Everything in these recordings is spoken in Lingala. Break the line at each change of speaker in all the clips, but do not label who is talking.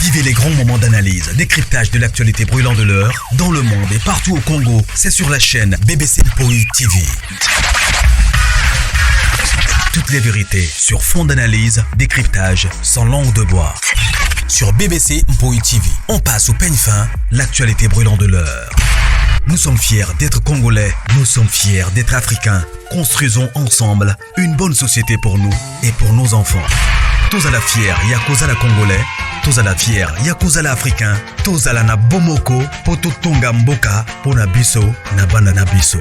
Vivez les grands moments d'analyse, décryptage de l'actualité brûlante de l'heure, dans le monde et partout au Congo. C'est sur la chaîne BBC Mpoi TV. Toutes les vérités sur fond d'analyse, décryptage, sans langue de bois. Sur BBC Mpoi TV, on passe au peigne fin l'actualité brûlante de l'heure. Nous sommes fiers d'être Congolais, nous sommes fiers d'être Africains. Construisons ensemble une bonne société pour nous et pour nos enfants. Tozala fier ya kozala Congolais, tozala fier ya kozala Africain, tozala na bomoko po totonga mboka mpo na biso na bana na biso.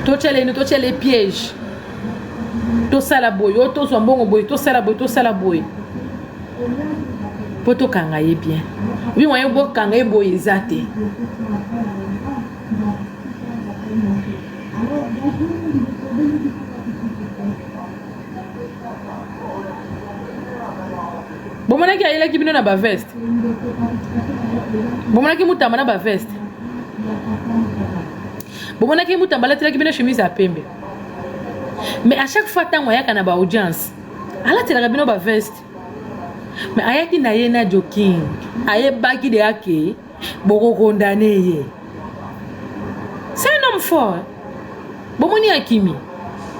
Totyela ye totyela ye piège, tosala boye, oyo tozwa mbongo boye, tosala boye, tosala boye mpo tokanga ye bien. Obi moyen bokanga ye boye eza te. Bomonaki ayelaki bino na baveste, bomonaki Mutamba na baveste, bomonaki Mutamba alatelaki bino chemise ya pembe. Mais à chaque fois ntango ayaka na baaudience, alatelaka bino baveste. Mais ayaki na ye na joking, ayebaki de ake bokokondane ye. C'est un homme fort. Bomoni akimi,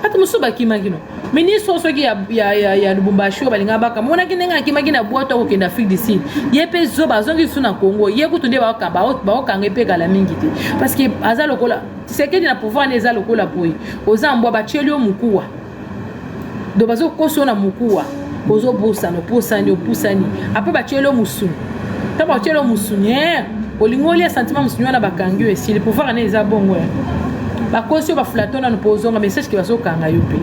bato mosusu bakimaki no ministre soki ya Lubumbashi oyo balinga baka. Monaki ndenge akimaki na bwato akokende Afrique du Sud. Ye mpe zoba, azongi lisusu na Congo. Ye kutu nde baokanga mpe kala mingi te, parce que aza lokola Tshisekedi na pouvoir ne. Eza lokola boye, oza mbwa, batieli yo mokuwa, donc bazokosa yo na mokuwa, ozobosana, opusani, opusani, après batieli yo mosuni. Ntango batieli yo mosuni, olingi olia sentiment mosuni wana, bakangi yo, esili. Pouvoir ne eza bongo ya bakosi yo, baflatter nano mpo ozonga message ke bazokanga yo mpe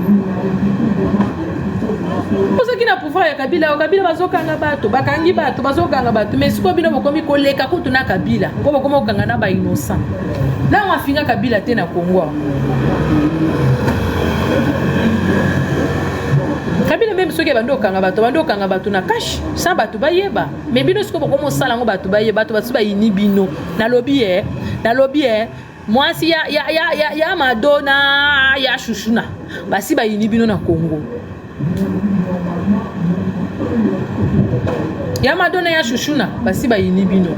ozalaki na pouvoir ya Kabila. Kabila bazokanga bato, bakangi bato, bazokanga bato. Mais sikoyo bino bokomi koleka kutu na Kabila, mpo bokomi kokanga na bainnocent. Ntango afinga Kabila te na Congo, Kabila même soki abandi okanga bato, abandi okanga bato na cash sans bato bayeba. Mais bino sikoyo bokomi osala yango, bato bayeba, bato basi bayini bino. Nalobi ye, nalobi ye, mwasi ya Madonna, ya Shushuna, basi bayini bino na Congo. Ya Madonna, ya Shushuna, basi bayini bino.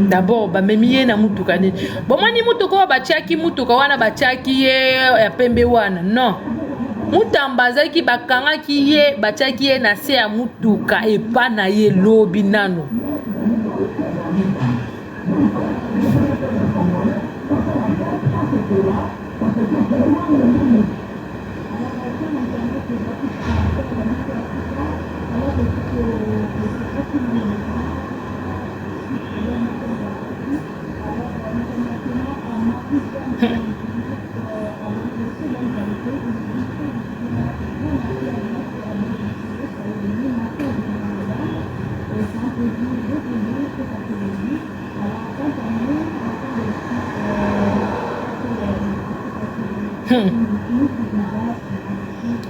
D'abord bamemi ye na mutuka nini? Bomoni mutuka oyo batiaki, mutuka wana batiaki ye ya pembe wana? Non, Mutamba azalaki, bakangaki ye, batiaki ye na se ya mutuka epa na ye lobi nano.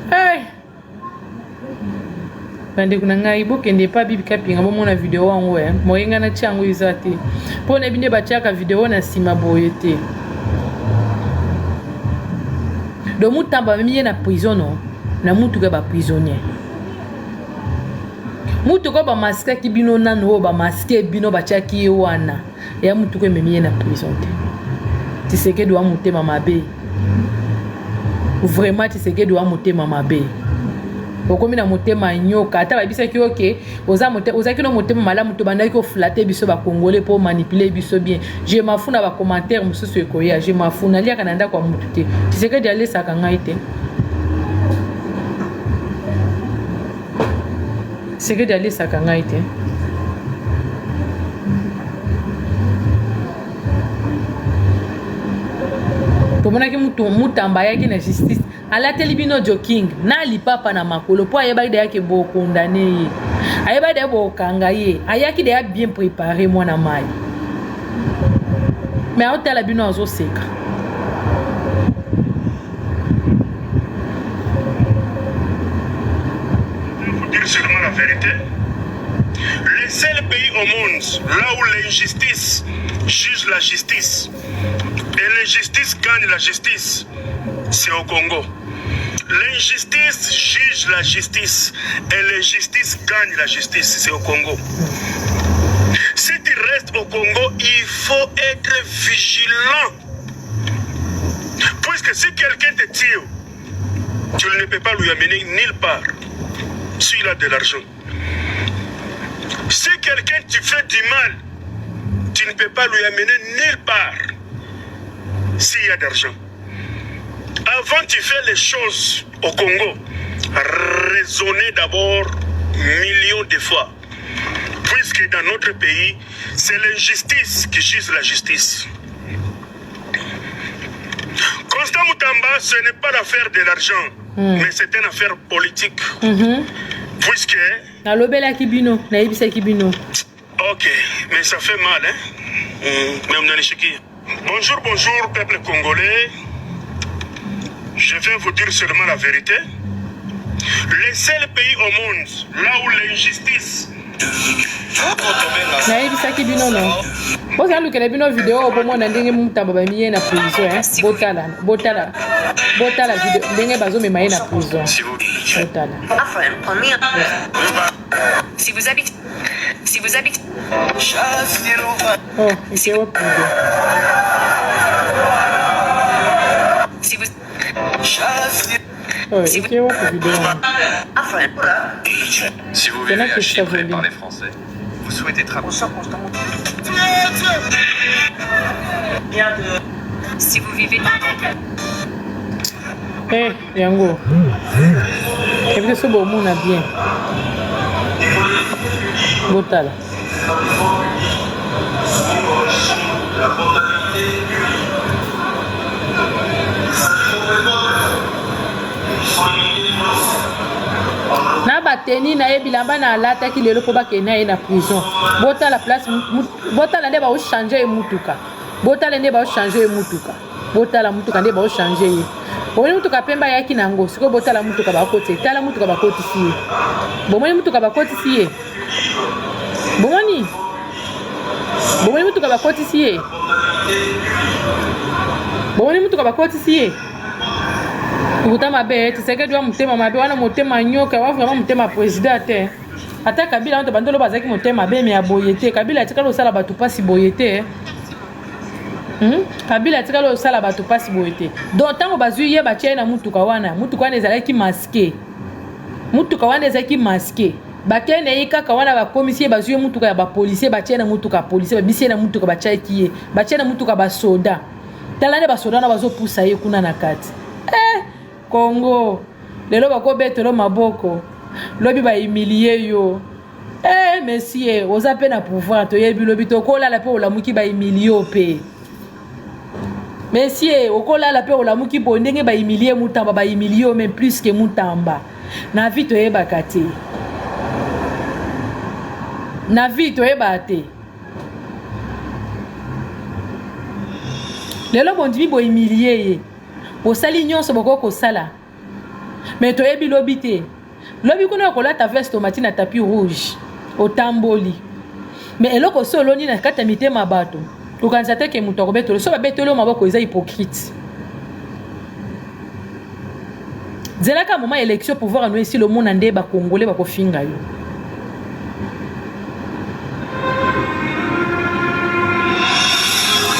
Hey! Bandeko na ngai, bokende epa Bibi Kapinga, bomona video yango. Moyenga natia yango eza te, mpo nayebi nde batiaka video na nsima boye te. Donc Mutamba bamemi ye na prison, no na mutuka ya baprisonnier, mutuka oyo bamaskaki bino nano, oyo bamaske bino, batiaki ye wana ya mutuka ememi ye na prison te. Tshisekedi wa motema mabe, vraiment. Tshisekedi wa motema mabe, okomi na motema nyoka. Ata bayebisaki yo ke ozalaki no motema malamu, tobandaki koflatter biso bacongolais mpo manipuler biso bien. Je m'en fous na bacommentaire mosusu ekoya, je m'en fous. Naliaka na ndako ya mutu te, Tshisekedi alesaka ngai te, Tshisekedi alesaka ngai te. Tomonaki Mutamba ayaki na justice alateli bino joking na lipapa na makolo mpo ayebaki deya ke bokondane ye, ayebaki deya bokanga ye, ayaki deya bien préparé mwana mai, mais aotala bino azoseka.
Vous dire seulement la vérité. Le seul pays au monde là où l'injustice juge la justice et l'injustice gagne la justice, c'est au Congo. L'injustice juge la justice et l'injustice gagne la justice, c'est au Congo. Si tu restes au Congo, il faut être vigilant. Puisque si quelqu'un te tire, tu ne peux pas lui amener nulle part s'il a de l'argent. Si quelqu'un te fait du mal, tu ne peux pas lui amener nulle part s'il y a d'argent. Avant tu fais les choses au Congo, raisonnez d'abord millions de fois. Puisque dans notre pays, c'est l'injustice qui juge la justice. Constant Mutamba, ce n'est pas l'affaire de l'argent, mais c'est une affaire politique. Puisque...
Nalobelaki bino, nayebisaki bino.
Ok, mais ça fait mal, hein? Mmh, même Bonjour, bonjour, peuple congolais. Je vais vous dire seulement la vérité. Le seul pays au monde là où l'injustice
nayebisaki bino no bozala lukela bino video bomona ndenge Mutamba bamemi ye na prison, eh? Botala, botala, botala video ndenge bazomema ye na prison, botala.
Si vous habitez. Si vous habitez.
Oh, ikewa video.
Si vous.
Oh, ikewa video.
Si vous
C'est là
vivez à
que ça
Chypre et
volume.
parlez français, vous souhaitez travailler.
Si vous vivez.
Eh, yango ebite so bomona bien, botala. Na bateni na ye, bilamba na alataki lelo mpo bakende na ye na prison. Botala place, botala nde baochange ye mutuka, botala nde baochange ye mutuka, botala mutuka nde baochange ye. Bomoni mutuka pembe ayaki na yango. Sikoyo botala mutuka bakotisi ye, tala mutuka bakotisi ye. Bomoni mutuka bakotisi ye, bomoni, bomoni mutuka bakotisi ye, bomoni mutuka bakotisi ye. Kuta mabe Tshisekedi wa motema mabe wana, motema nyoka wa, vraiment motema président te. Ata Kabila wana, bandolo bazalaki motema mabe, me ya boye te. Kabila atikali kosala bato mpasi boye te, Kabila atikali kosala bato mpasi boye te. Donc ntango bazwi ye, batia ye na mutuka wana, mutuka wana ezalaki masqué, mutuka wana ezalaki masqué. Bakei na ye kaka wana, bakomisi ye, bazwi ye mutuka ya bapolisier, batia ye na mutuka ya policier, babisi ye na mutuka, batiaki ye, batia ye na mutuka basoda. Tala nde basoda wana bazopusa ye kuna na kati. Eh, Congo, lelo bakobetelo maboko, lobi bahumilie yo. Eh, monsieur, oza mpe na pouvoir, toyebi. Lobi tokolala mpe olamuki, bahumilie yo mpe. Monsieur, okolala mpe olamuki boye, ndenge bahumilie Mutamba, bahumilie yo même plus que Mutamba. Na vie toyebaka te, na vie toyebaka te. Lelo bondimi bohumilie ye, bosali nyonso bokoki kosala, mais toyebi lobi te. Lobi kuna okolata veste, omati na tapis rouge, otamboli, mais eloko so oloni na kati ya mitema bato, okanisa te ke moto akobetolo. So babetoli yo maboko, eza hypocrite. Zelaka moment élection, pouvoir ano esili, omona nde bakongole bakofinga yo.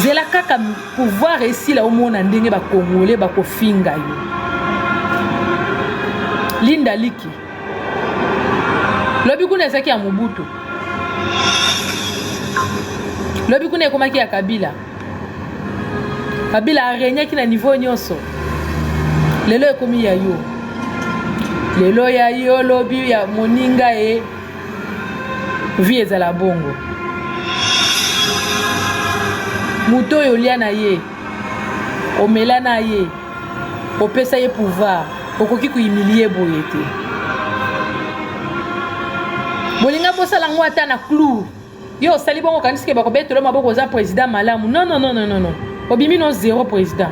Zela kaka pouvoir esila, omona ndenge bakongole bakofinga yo. Linda liki, lobi kuna ezalaki ya Mobutu, lobi kuna ekomaki ya Kabila. Kabila aregnaki na niveau nyonso, lelo ekomi ya yo. Lelo ya yo, lobi ya moninga. E vie ezala bongo. Moto oyo olia na ye. Omela na ye, opesa ye pouvoir, okoki kohumilie boye te. Bolinga bosala yango ata na clou. Yo osali bongo okanisi ke bakobetelo maboko oza président malamu. Non non non non non. Obimi no zéro président.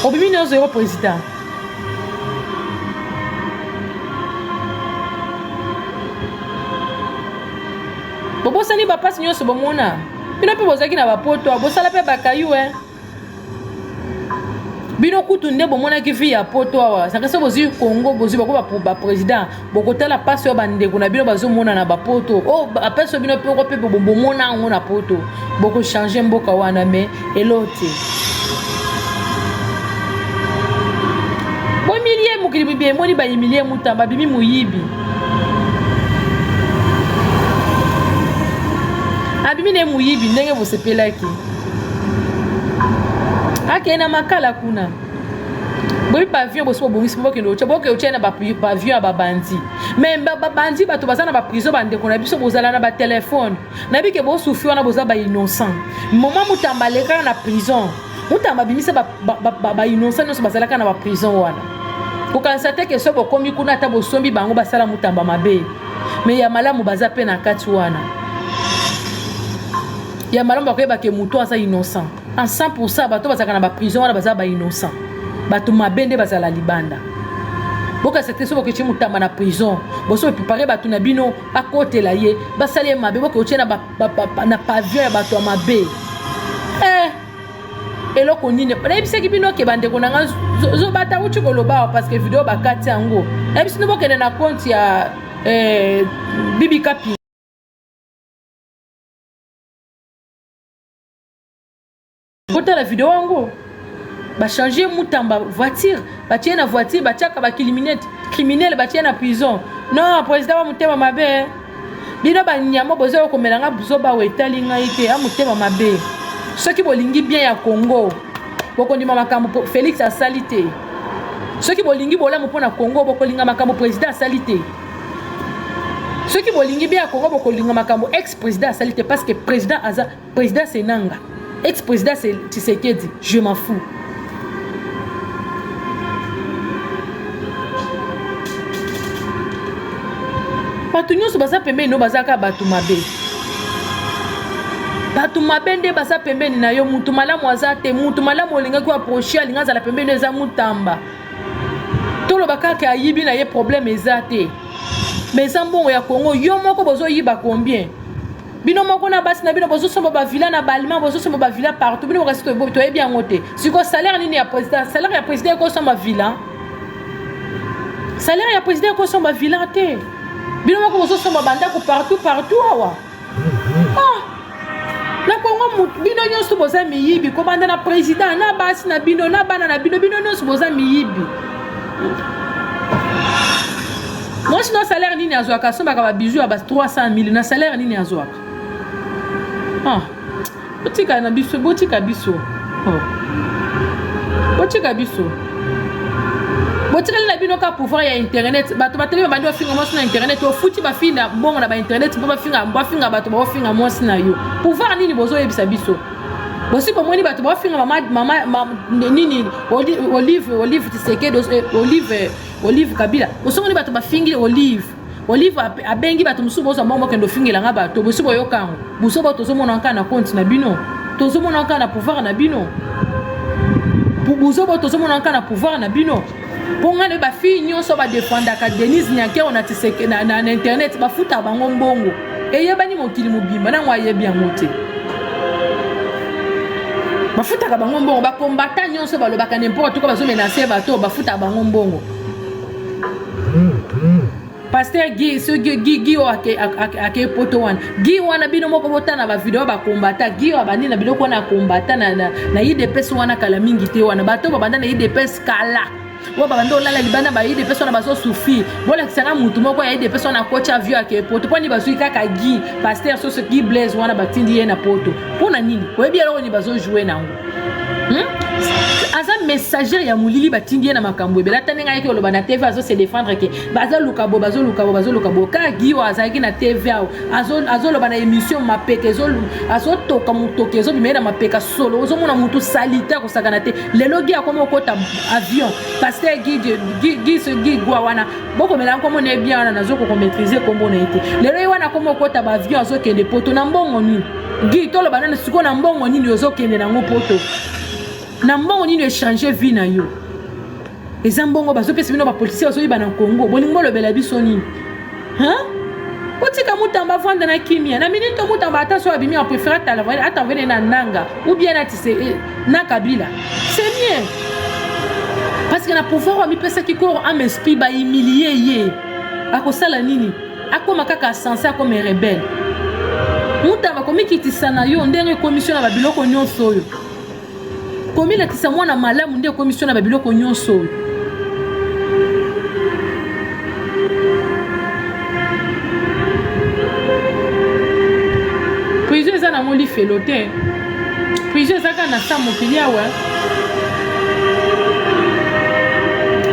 Obimi no zéro président. Bobosani bapasi nyonso bomona. Bino mpe bozalaki na bapoto, bosala mpe bakayu eh. Bino kutu nde bomonaki vie ya poto awa saka so bozwi Congo bozwi bako ba president bokotala pasi oyo bandeko na bino bazomona na bapoto o oh, bapasi oyo bino mpe mpe bomona yango na poto bokochange mboka wana me elo te bomilie mokili mibi emoni baimilie mutamba abimi moyibi abimi ne moyibi ndenge bosepelaki akei na makala kuna boyebi pavillon bosi bobongisi mpo bokende otya boke otya na bapavillon ya babandi me babandi bato baza na baprison bandeko na biso bozala na batelefone nayebi ke bosufi wana boza bainnocent moma mutamba alekaka na prison mutamba abimisa bainnocent nyonso bazalaka na baprison wana kokanisa te ke so bokomi kuna ata bosombi bango basala mutamba mabe me ya malamu baza mpe na kati wana ya malamu bakoyeba ke moto aza innocent en 100% bato bazalaka na baprison wana baza bainnocent bato mabe nde bazala libanda bokasa te so bokeci motamba na prison boso prepare bato na bino bakotela ye basali ye mabe boke otie na, na pavillon ya bato ya mabe eh, eloko nini nayebisaki bino ke bandeko na nga zobata uti koloba awa parce que video bakati yango nayebisi bino bokende na compte ya eh, bibi kapi Botala video yango. Ba changer Mutamba voiture, batie na voiture, batiaka ba criminel, criminel batie na prison. Non, président wa mutema mabe. Bino ba nyama bozo komela nga buzoba wa etali ngai te, a mutema mabe. Soki bolingi bien ya Congo, bokondima makambo Felix asali te. Soki bolingi bolamu mpo na Congo, bokolinga makambo président asali te. Soki bolingi bien ya Congo, bokolinga makambo ex président asali te parce que président aza Président c'est Nanga. Ex-président c'est Tshisekedi. Je m'en fous. bato nyonso baza pembeni no baza kaka bato mabe bato mabe nde baza pembeni na yo mutu malamu aza te mutu malamu olingaki oaproche alingi azala pembeni eza mutamba toloba kaka ayibi na ye problème eza te mais eza mbongo ya kongo yo moko bozoyiba combien Bino moko na basi na bino bozo somba ba villa na ba allemand bozo somba ba villa partout bino kasi toyebi yango te siko salaire nini ya président salaire ya président ekosomba villa salaire ya président ekosomba villa te bino moko bozo somba bandako partout partout awa ah na kongo bino nyonso boza miyibi kobanda na président na basi na bino na bana na bino bino nyonso boza miyibi mwasi na salaire nini azwaka asombaka ba bijoux ya ba 300 000 na salaire nini azwaka ah botika na biso botika biso oh. botika biso botikali na bino ka pouvoir ya internet bato batelemi babandi bafinga mwasi na internet ofuti bafinga mbongo na bainternet mpo bafinga bafinga bato baofinga mwasi na yo pouvoir nini bozoyebisa biso bosi bomoni bato baofinga mama, mama, mama nini olive olive tisekedi eh, olive Olive Kabila osongoli bato bafingi Olive Olive abengi bato mosusu bozwa mbongo bokende ofingela nga bato bosi boyoka yango buso bao tozomona kaka na compte na bino tozomona kaka na pouvoir na bino buzo bao tozomona kaka na pouvoir na bino mpo ngai nayebi bafille nyonso badefendaka denise nyakero na, na, na, na internet bafuta bango mbongo eyebani mokili mobimba nango ayebi yango te bafutaka bango mbongo bakombata nyonso balobaka n'importe quoi bazomenase bato bafutaka bango mbongo pasteur Guy soki Guy Guy oyo ake ake poto wana Guy wana bino moko botana ba video ba kombata Guy oyo abandi na biloko wana akombata na, na, na IDPS wana kala mingi te wana bato babanda na IDPS kala oyo babanda olala libanda ba idps wana bazo souffrir bolakisa nga mutu moko ya idps wana akoti avion ake poto mpo nini bazwi kaka guy pasteur soso guy blaise wana batindi ye na poto mpo na nini oyebi eloko nini bazo joue na yango hmm? Aza messager ya molili, batindi ye na makambo ebele. Ata ndenge ayaki koloba na TV, azo se défendre ke bazoluka bo, bazoluka bo, bazoluka bo. Kaka Guy oyo azalaki na TV awa, azoloba na émission, mapeka azotoka, motoki ezobima ye na mapeka solo, ozomona motu salite akosakana te. Lelo Guy akomi okota avion. Pasteur Guy, Guy, Guy, Guy Gwa wana, bokomela nkombo na ye bien wana, nazokoka komaîtrise nkombo na ye te. Lelo ye wana akomi okota baavion, azokende poto na mbongo nini? Guy, toloba nano sikoyo, na mbongo nini ozokende nango poto? Na mbongo nini echange vie na yo? Eza mbongo bazopesa bino, bapoliticien bazoyiba na Congo. Bolingi bolobela biso nini? Otika Mutamba avanda na kimia na minute. Mutamba ata so abimi, apréféré atavene na Nanga ou bien na tise na Kabila, c'est mieux, parce que na pouvoir amipesaki corps âme esprit, bahumilie ye. Akosala nini? Akóma kaka censé akóma rebelle. Mutamba, komikitisa na yo ndenge ekomisi na babiloko nyonso oyo. Komilakisa mwana malamu nde ekomisi na babiloko nyonso oyo. Prison eza nango lifelo te, prison eza kaka na sa mokili awa.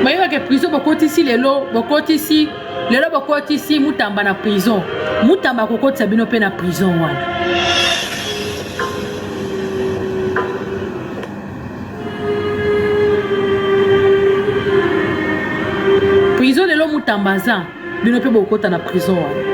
Bayebake prison bokotisi lelo, bokotisi lelo, bokotisi Mutamba na prison. Mutamba akokotisa bino mpe na prison wana. Prison lelo Mutamba aza, bino mpe bokota na prison wana.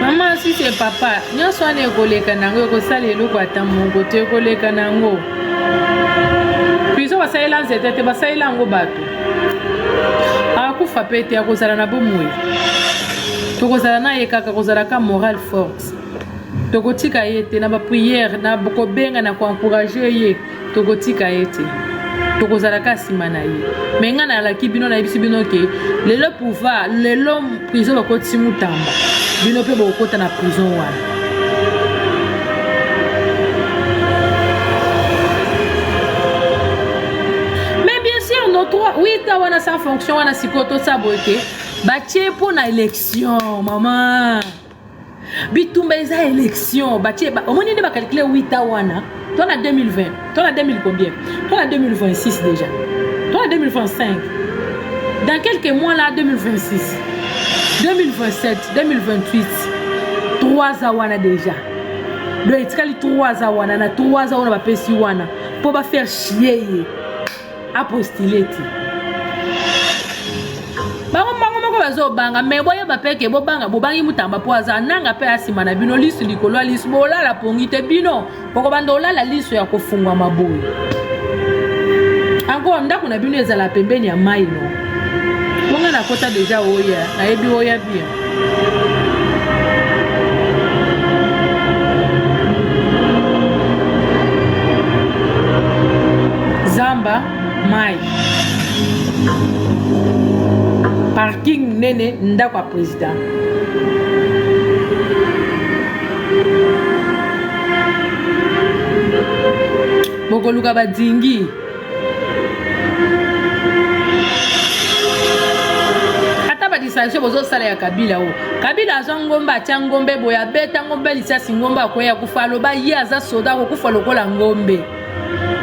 Mama sise, papa, nyonso wana ekoleka nango, ekosala eloko ata moko te. Ekoleka nango. Prison basalela nzete te, basalela yango bato. Akufa mpe te, akozala na bomoi. Tokozala na ye kaka, kozala ka morale forte. Tokotika ye te na baprière, na kobenga, na koencourage ye. Tokotika ye te, tokozala ka nsima na ye. Me ngai nalaki bino, nayebisi bino ke lelo pouvoir, lelo prison bakotisi Mutamba, bino mpe bokokota na prison wana. Mais bien sûr, nos trois huit wana sans fonction wana, sikoyo tosala boye te, batie mpo na élection. Mama, bitumba eza élection. Batie, omoni nde bacalcule 8 ans wana. To na 2020, to na 2000 combien, to na 2026 déjà, to na 2025, dans quelques mois là, 2026, 2027, 2028, 3 ans wana déjà. Donc etikali 3 ans wana. Na 3 ans wana bapesi wana mpo bafaire chier ye, apostule te. Bango bango moko bazobanga, me boyeba mpe ke bobanga, bobangi Mutamba mpo aza nanga mpe asima na bino, lisu likolo ya lisu. Bolala pongi te, bino bokobanda olala liso ya kofungwama boye. Encore ndako na bino ezala pembeni ya mai no bonga. Nakota deja oya, nayebi oya bien. Zamba, mai, parking monene, ndako ya président. Bokoluka badingi ata badistraction bozosala ya Kabila. O Kabila azwa ngombe, atya ngombe boye, abeta ngombe lisasi, ngombe akoya kufa. Aloba ye aza soda, akokufa lokola ngombe.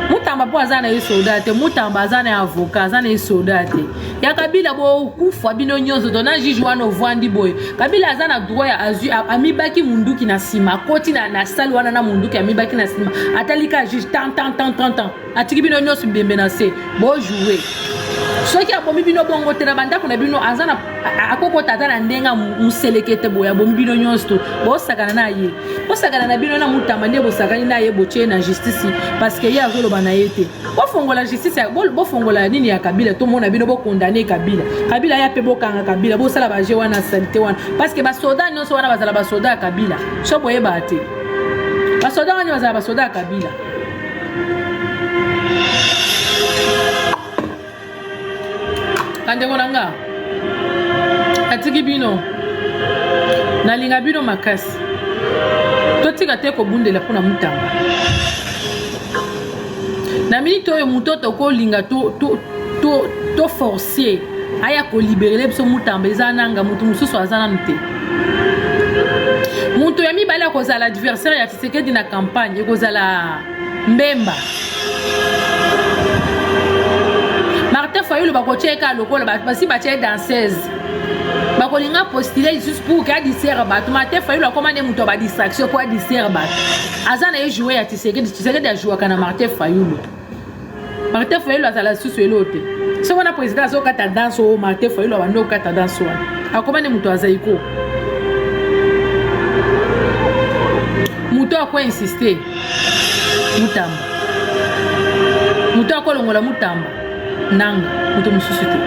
Mutamba. Mutamba mpo aza na ye soda te. Mutamba aza na ye avocat, aza na ye soda te. Ya Kabila bokufa bino nyonso to na juge wana ovandi boye. Kabila aza na droit ya azwi amibaki munduki na nsima, akoti na, na salle wana na munduki amibaki na nsima. Atali ka juge tan tan tan tan tan. Atiki bino nyonso mbembe na se. Bo jouer. Soki abomi bino bongo te na bandako na bino aza na akokota ata na ndenge muselekete boye abomi bino nyonso to bosakana na ye. Bosakana na bino na Mutamba nde bosakani na ye botie na justice parce que ye azoloba na ye te. Bofongola justice bofongola nini ya Kabila tomona bino bokondane Kabila. Kabila ya pe bokanga Kabila bosala ba jeu wana salite wana parce que ba soda nyonso wana bazala ba soda ya Kabila. So boyeba te. Ba soda wana bazala ba soda ya Kabila. Bandeko na nga, natiki bino, nalinga bino makasi. Totika te kobundela mpo na Mutamba. Na minute oyo moto tokolinga to, to, to, to forcer aya koliberele biso Mutamba eza nanga, moto mosusu aza nanu te. Moto ya mibale akozala adversaire ya Tshisekedi na campagne ekozala Mbemba. Martin Fayulu bakotia ye kaka lokola basi batia ye danseuse. Bakolinga postuler lisusu pour que adistraire bato. Martin Fayulu akoma nde moto ya ba distraction po adistraire bato. Aza na ye jouer ya Tshisekedi, Tshisekedi ajouaka na Martin Fayulu. Martin Fayulu azala lisusu eloko te. Soki wana président azokata danse oyo Martin Fayulu abandi okata danse wana. Akoma nde moto azali ko. Moto ako insister Mutamba. Moto akolongola Mutamba nanga moto mosusu te.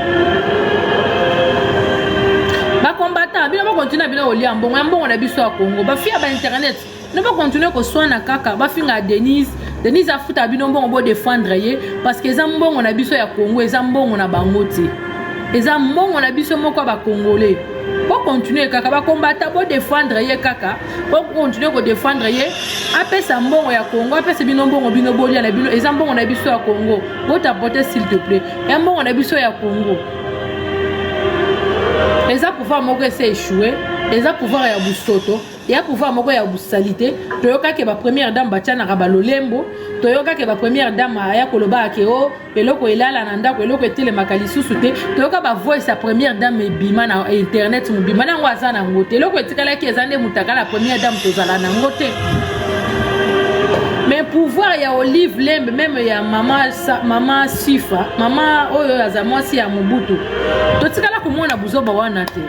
Ba combattant bino ba continuer bino kolia mbongo ya mbongo na biso ya Congo. Ba fia ba internet no ba continuer koswana kaka bafinga Denise. Denise afuta bino mbongo bo défendre ye parce que eza mbongo na biso ya Congo, eza mbongo na bango te. Eza mbongo na biso moko ya ba Congolais. Bo continuer kaka ba combattant bo défendre ye kaka, bo continuer ko défendre ye. Apesa mbongo ya Congo, apesa bino mbongo bino bolia na bino, eza mbongo na biso ya Congo. Bo tapoter s'il te plaît. Ya mbongo na biso ya Congo. Eza pouvoir moko ese échoué, eza pouvoir ya busoto. Ya pouvoir moko ya busalite. Toyoka ke ba première dame batianaka ba lolembo, toyoka ke ba première dame aya koloba ke o eloko elala na ndako, eloko etelemaka lisusu te. Toyoka ba voice ya première dame ebima na internet mobima nango aza nango te. Eloko etikalaki eza nde mutakala première dame tozala nango te. Mais pouvoir ya Olive Lembe, même ya mama, mama Sifa, mama oyo aza mwasi ya Mobutu, totikala komona buzoba wana te.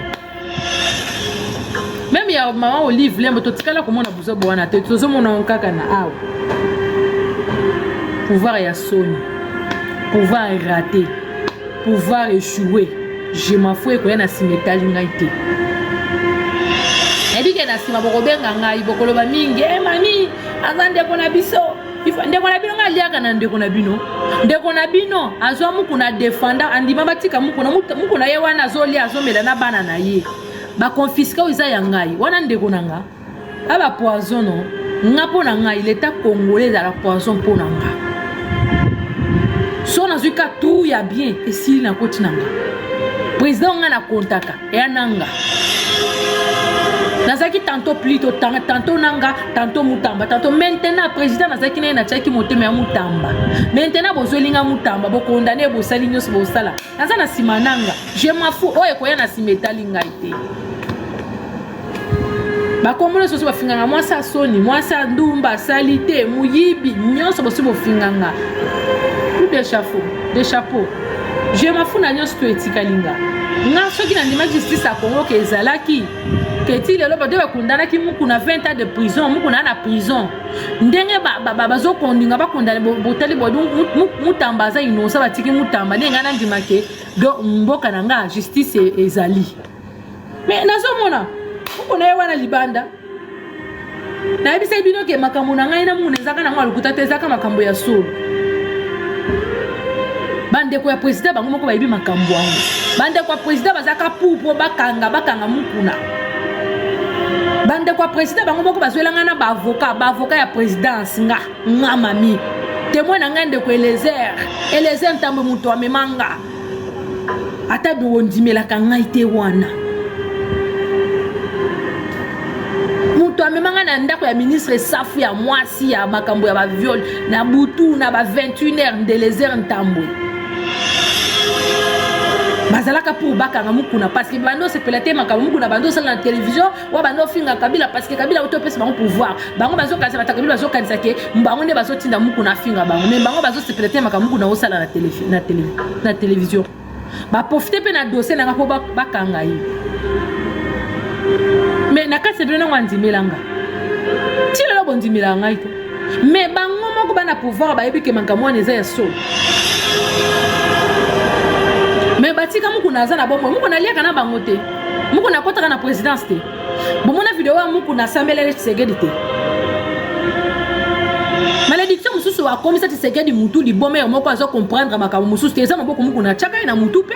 Même ya mama Olive Lembe totikala komona buzoba wana te, tozomona kaka na awa. Pouvoir ya soni, pouvoir raté, pouvoir échoué. Je m'en fous ekoya na nsima etali ngai te. Nayebi ke na nsima bokobenga ngai bokoloba mingi, eh mami aza ndeko na biso. Ndeko na bino ngai aliaka na ndeko na bino. Ndeko na bino azwa mukuna defenda, andima batika mukuna, mukuna ye wana azolia azomela na bana na ye. Ba confisque oyo eza ya ngai, wana ndeko na nga. Aba poison no, nga mpo na ngai l'état congolais ezala poison mpo na nga. So nazwi ka trou ya bien esili na koti na nga. Président nga na kontaka ya nanga. Nazalaki tantôt plutôt tantôt nanga, tantôt Mutamba, tantôt maintenant président nazalaki naye natiaki motema ya Mutamba. Maintenant bozweli nga Mutamba, bokondane bosali nyonso bosala. Naza na nsima nanga, je m'en fous oyo ekoya na nsima etali ngai te. Bakombo nyonso bosi bafinganga mwasi ya soni, mwasi ya ndumba, asali te, moyibi, nyonso bosi bofinganga. Coup de chapeau, de chapeau. Je m'en fous na nyonso to etikali nga. Nga soki nandimaki justice ya Congo ke ezalaki ke ti lelo bato bakundanaki Mukuna 20 ans de prison, Mukuna na prison. Ndenge bazokondinga bakondane botali bo Mutamba aza innocent batiki Mutamba ndenge nga nandima ke do mboka na nga justice ezali. Mais nazomona Mukuna ye wana libanda. Nayebisaki bino ke makambo na ngai na Mukuna ezaka nango ya lokuta te, ezaka makambo ya solo. Bandeko ya président bango moko bayebi makambo yango. Bandeko ya président bazaka pour po bakanga, bakanga Mukuna. Bandeko ya président bango moko bazwela ngai na ba avocat, ba avocat ya présidence nga, nga mami. Témoin na ngai ndeko Eliezer, Eliezer Ntambwe moto amema nga. Ata bondimelaka ngai te wana. Moto amema ngai na ndako ya ministre Safu ya mwasi ya makambo ya baviole na butu na ba 21 heures ndelezer Ntambwe. Bazalaka pour bakanga Mukuna parce que bando osepela te makambo Mukuna bando osala na télévision wa bando ofinga Kabila parce que Kabila auti opesa bango pouvoir. Bango bazokanisa bato ya Kabila bazokanisa ke bango nde bazotinda Mukuna afinga bango mais bango bazosepela te makambo Mukuna osala na tele, na tele, na télévision. Baprofite mpe na dossier na nga mpo bakanga ye. Mais na kati ya bino nango andimela nga ti lelo bondimela ngai te mais bango moko bana pouvoir bayebi ke makambo wana eza ya solo mais batika Mukuna aza na bomoi. Mukuna aliaka na bango te, Mukuna akotaka na présidence te. Bomona video ya Mukuna asambelele Tshisekedi te. Malédiction mosusu akomisa Tshisekedi mutu libome yo moko azo comprendre makambo mosusu te, eza maboko Mukuna atiaka ye na mutu mpe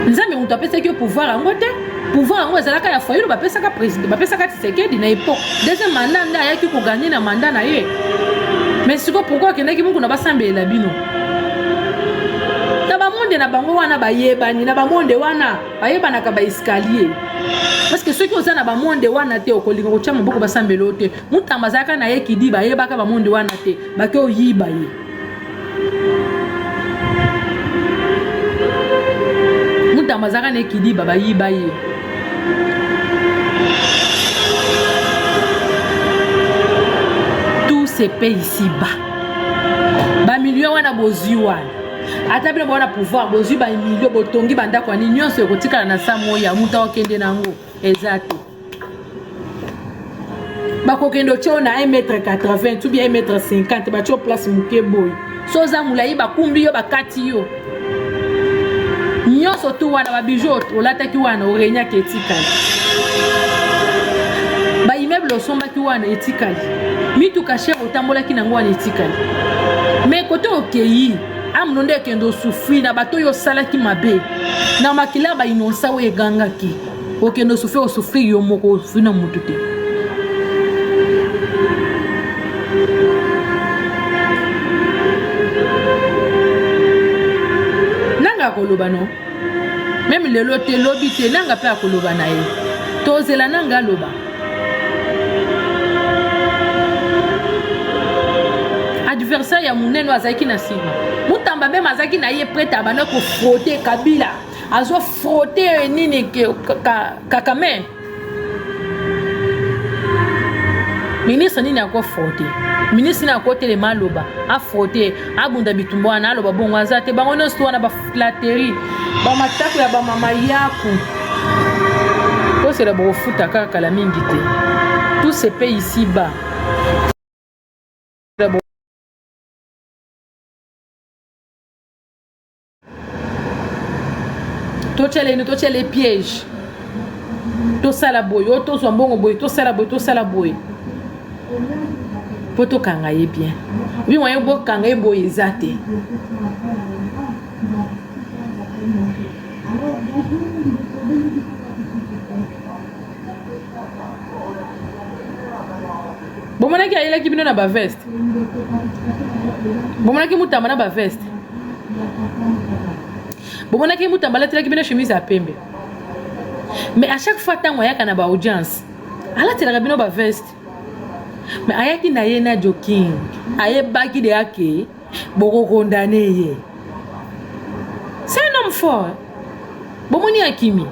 Nzambe moto apesaki yo pouvoir yango te. Pouvoir yango ezalaka ya Fayulu, bapesaka président, bapesaka Tshisekedi na époque deuxième mandat nde ayaki koganye na mandat na ye. Mais sikoyo pourquoi akendaki Mukuna basambelela bino na bamonde na bango wana? Bayebani na bamonde wana, bayebanaka baescalier parce que soki oza na bamonde wana te, okolinga kotia maboko basambela yo te. Mutamba azalaka na ye kidi, bayebaka bamonde wana te, bake oyiba ye. Mutamba azalaka na ye kidiba, bayiba ye. Tout se paye ici bas. Bamilio wana bozwi wana, ata bino bawana pouvoir, bozwi bamilio, botongi bandako ya nini, nyonso ekotikala na sa moi ya moto akokende na yango eza te. Bakokende otio na 1 mètre 80 ou bien 1 mètre 50, batio place moke boye. So oza molai, bakumbi yo, bakati yo nyonso tu wana. Babiju olataki wana, orenyaki, etikali. Baimmeuble osombaki wana, etikali. Mituka cher otambolaki nango wana, etikali. Mais kote okei amuno nde ekende osufri na bato oyo osalaki mabe na makila bainonsa oyo egangaki. Okende osufri, osufri yo moko, osufri na motu te. Nanga akoloba no meme lelo te, lobi te, nanga mpe akoloba na ye. Tozela nanga aloba. Adversaire ya monene oyo azalaki na nsima, Mutamba meme azalaki na ye prete, abanda kofrote Kabila, azofrote nini Kakame. Ministre nini akofrote? Ministre nini akotelema aloba, afrote, abunda bitumba wana, aloba bongo? Aza te. Bango nyonso wana baflatterie, bamatako ya bamama yaku kosela, bokofuta kaka kala mingi te. Tout se paye ici bas. Totyela ino, totyela piège, tosala boye oyo, tozwa mbongo boye, tosala boye, tosala boye mpo tokanga ye bien. Obi moyen bokanga ye boye eza te. Bomonaki ayelaki bino na baveste, bomonaki Mutamba na baveste, bomonaki Mutamba alatelaki bino chemise ya pembe. Mais à chaque fois ntango ayaka na baaudience, alatelaka bino baveste. Mais ayaki na ye na Joking, ayebaki de ake bokokondane ye. C'est un homme fort. Bomoni akimi,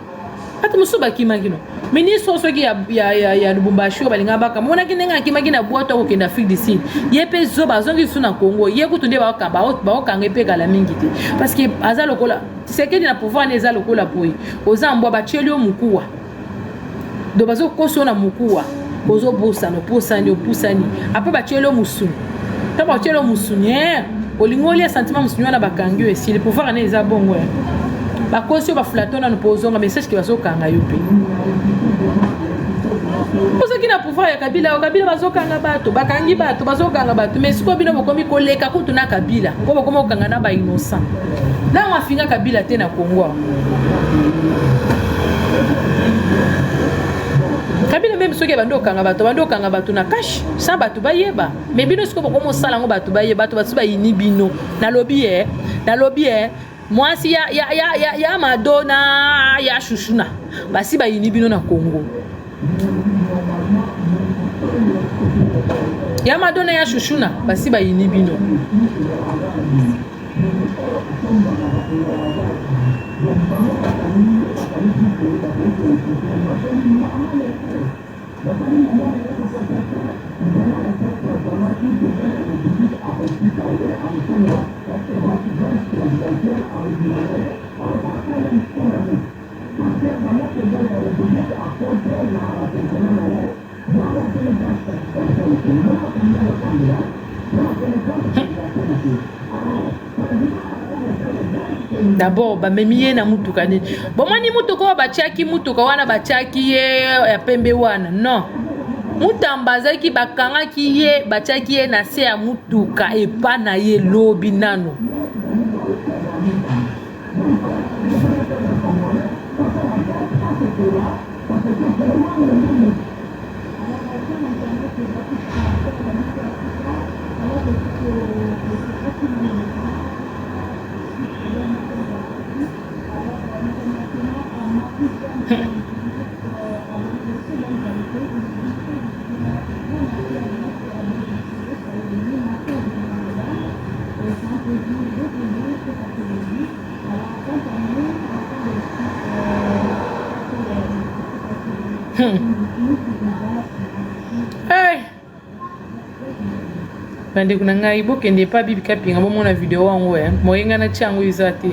bato mosusu bakimaki no ministre soki ya Lubumbashi oyo balinga baka. Monaki ndenge akimaki na bwato akokende Afrique du Sud. Ye mpe zoba, azongi lisusu na Congo. Ye kutu nde baokanga mpe kala mingi te parce que aza lokola Tshisekedi na pouvoir ne. Eza lokola boye, oza mbwa, batieli yo mokuwa, donc bazokosa yo na mokuwa, ozobosana, opusani, opusani, apres batieli yo mosuni. Ntango batieli yo mosuni, olingi olia sentiment mosuni wana, bakangi yo, esili. Pouvoir na eza bongo ya bakosi yo, baflato nano mpo ozonga message ke bazokanga yo mpe ozalaki na pouvoir ya Kabila. Kabila bazokanga bato, bakangi bato, bazokanga bato, mais sikoyo bino bokomi koleka kutu na Kabila mpo bokomi kokanga na bainnocent. Ntango afinga Kabila te na Congo, Kabila meme soki abandi okanga bato, abandi okanga bato na cash sans bato bayeba. Mais bino sikoyo bokomi osala yango bato bayeba, bato basi bayini bino. Nalobi ye, nalobi ye, mwasi ya Madonna. ya shushuna basi bayini bino na Congo. Ya Madonna ya shushuna basi bayini bino. D'abord bamemi ye na mutuka nini? Bomoni mutuka oyo batiaki, mutuka wana batiaki ye ya pembe wana, non, Mutamba azalaki, bakangaki ye, batiaki ye na se ya mutuka epa na ye lobi nano. Hey! Bandeko na ngai, bokende epa Bibi Kapinga, bomona video yango eh. Moye ngai natia yango eza te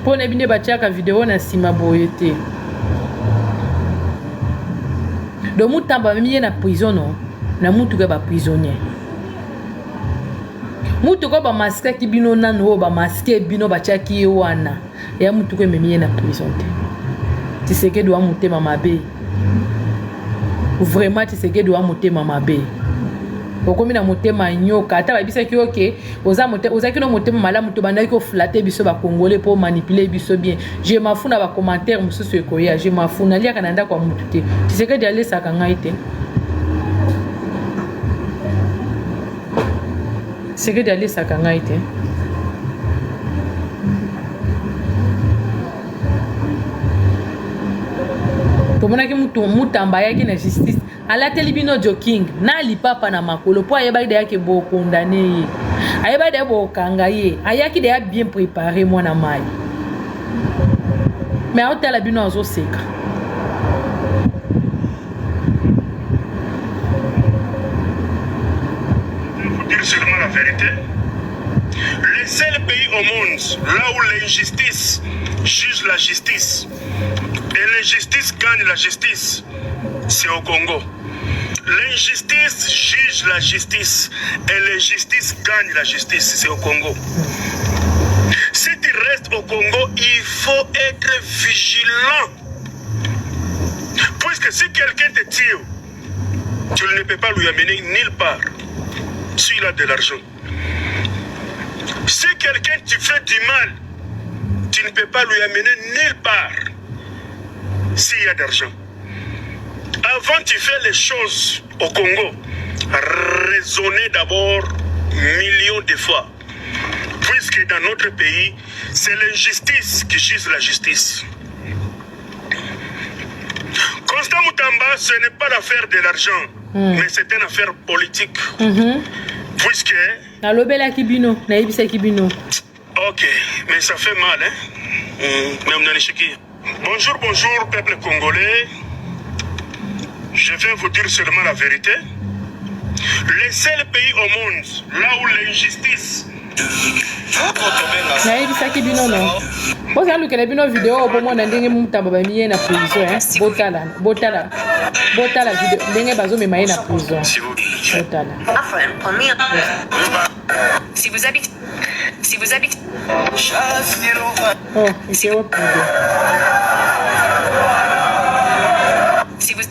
mpo nayebi nde batiaka video na nsima boye te. Donc Mutamba amemi ye na prison, no na mutuka ya baprisonnier, mutuka oyo bamaskaki bino nanu, oyo bamaske bino, batiaki ye wana ya mutuka ememi ye na prison te. Tshisekedi wa motema mabe, vraiment. Tshisekedi wa motema mabe, okomi na motema nyoka. Ata bayebisaki yo ke ozalaki no motema malamu, tobandaki koflatter biso bacongolais mpo manipuler biso bien. Je m'en fous na bacommentaire mosusu ekoya, je m'en fous. Naliaka na ndako ya mutu te, Tshisekedi alesaka ngai te, Tshisekedi alesaka ngai te. Tomonaki mutu Mutamba ayaki na justice, alateli bino joking na lipapa na makolo mpo ayebaki deya ke bokondane ye, ayebaki deya bokanga ye, ayaki deya bien préparé, mwana mai. Mais aotala bino, azoseka.
Vous dire seulement la vérité. Le seul pays au monde là où l'injustice juge la justice et l'injustice gagne la justice, c'est au Congo. L'injustice juge la justice et l'injustice gagne la justice, c'est au Congo. Si tu restes au Congo, il faut être vigilant. Puisque si quelqu'un te tire, tu ne peux pas lui amener nulle part s'il a de l'argent. Si quelqu'un te fait du mal, tu ne peux pas lui amener nulle part s'il y a d'argent. Avant tu fais les choses au Congo, raisonnez d'abord millions de fois. Puisque dans notre pays, c'est l'injustice qui juge la justice. Constant Mutamba, ce n'est pas l'affaire de l'argent, mais c'est une affaire politique. Puisque,
Nalobelaki bino, nayebisaki bino.
Ok, mais ça fait mal, hein. Même dans l'échiquier. Bonjour, bonjour, peuple congolais. Je vais vous dire seulement la vérité. Le seul pays au monde là où l'injustice
Nayebisaki bino, no bozala lukela bino video oyo bomona ndenge Mutamba bamemi ye na prison, eh. Botala, botala, botala video ndenge bazomema ye na prison.
Si vous,
Botala.
Si vous habitez. Si vous habitez.
Oh, ekewa video.
Si vous.